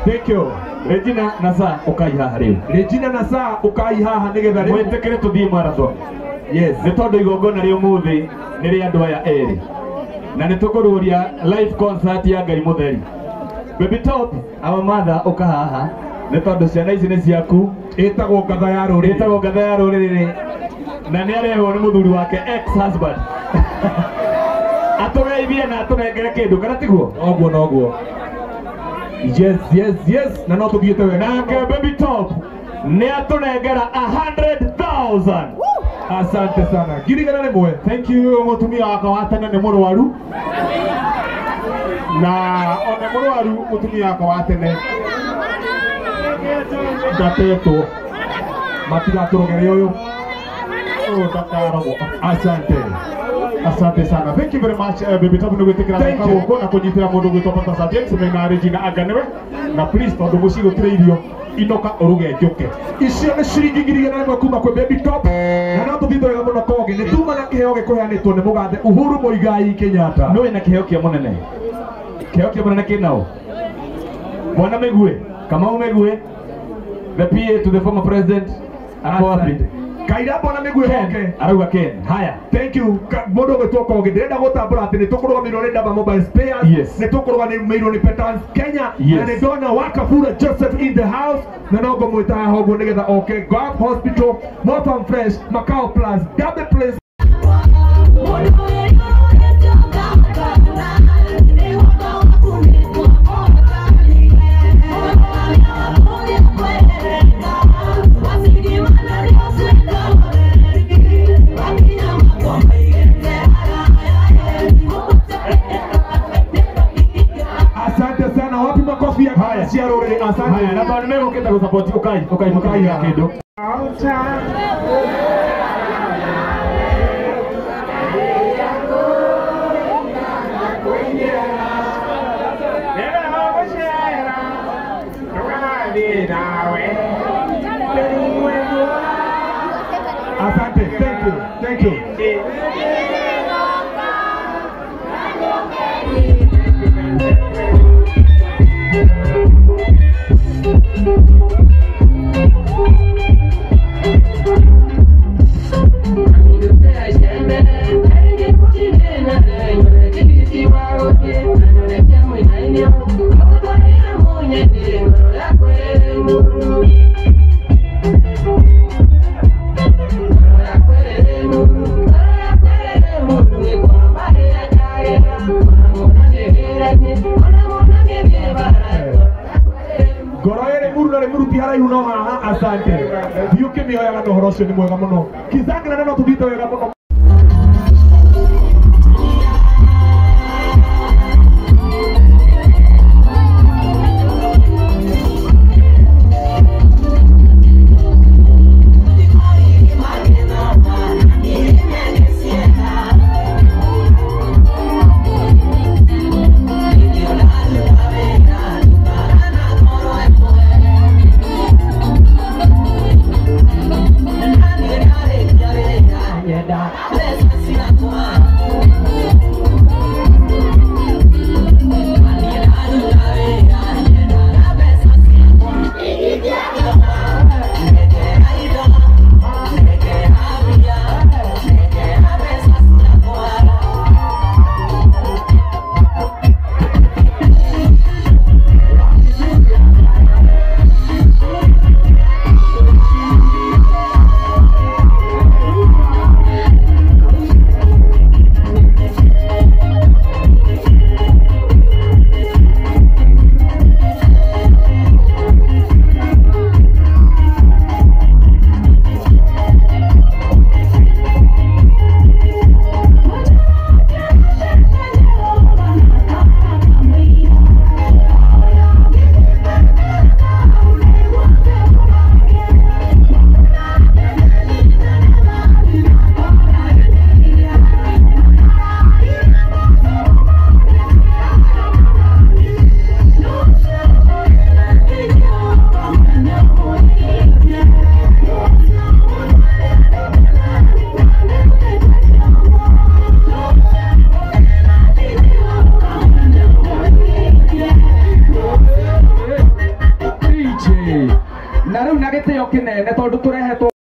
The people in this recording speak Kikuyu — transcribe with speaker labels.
Speaker 1: Thank you. Regina Nasa ukai haha riu.
Speaker 2: Regina Nasa ukai haha nigetha
Speaker 1: mwitikire tuthie marathon.
Speaker 2: Yes.
Speaker 1: Ni tondu igongona ria umuthi ni ria andu aya eri. Na ni tukururia live concert ya Ngai Mutheri. Baby Top, our mother uka haha ni tondu ciana ici ni ciaku.
Speaker 2: Itagwo ngatha ya ruriri.
Speaker 1: Itagwo ngatha ya ruriri. Na ni arehwo ni muthuri wake ex husband. Atugeithie na atunengere kindu kana tiguo?
Speaker 2: Noguo noguo. Yes, yes, yes. Na no tuthiete wega.
Speaker 1: Nake Baby Top ni atunengera 100,000.
Speaker 2: Asante sana. 100,000.
Speaker 3: Thank you mutumia wakwa wa tene ni murwaru. Na one murwaru mutumia wakwa wa tene.
Speaker 2: Ndatetwo. Matigaturogere uyu.
Speaker 3: Ndakarogwo.
Speaker 2: Asante.
Speaker 3: Asante sana. Thank you very much Baby Top nigwitikira guka na kunyitira mundu gwitwo Pastor James mena Regina Anganewe na please tondu mucii gutire irio inoka uruge njuke.
Speaker 2: Icio ni ciringi 100,000 kuma kwi Baby Top. Na no tuthiite wega muno kongi ni tuma na kiheo gikuheanitwo ni mugathe Uhuru Muigai Kenyatta.
Speaker 1: No wina kiheo kia munene. Kiheo kia munene kinao. Mwana Migue, Kamau Migue, the PA to the former president. Ako wapi?
Speaker 2: Kaira bona Migue hoke
Speaker 1: arauga Ken. Haya.
Speaker 2: Thank you. Mundu gwitwo kongi ndirenda gutambura ati ni tukurugamirwo ni Daba Mobile Spares.
Speaker 1: Yes.
Speaker 2: Ni tukurugamirwo ni Petans Kenya.
Speaker 1: Yes.
Speaker 2: Na ni ndona Wakafura Joseph in the house na no ngomwita haha uguo nigetha oke Gulf Hospital, Mofarm Fresh, Macau Plus, Double Place.
Speaker 1: Asante. Na bandu megukite gusupport ukai ukai ukai kindu.
Speaker 2: Asante. Thank you. Thank you. Asante. Thiĩ ũkĩmĩoyaga na ũhoro ũcio nĩ mwega mũno. Kizangana no tũthiĩte wega mũno. gĩtĩo kĩnene tondũ tũrehetwo.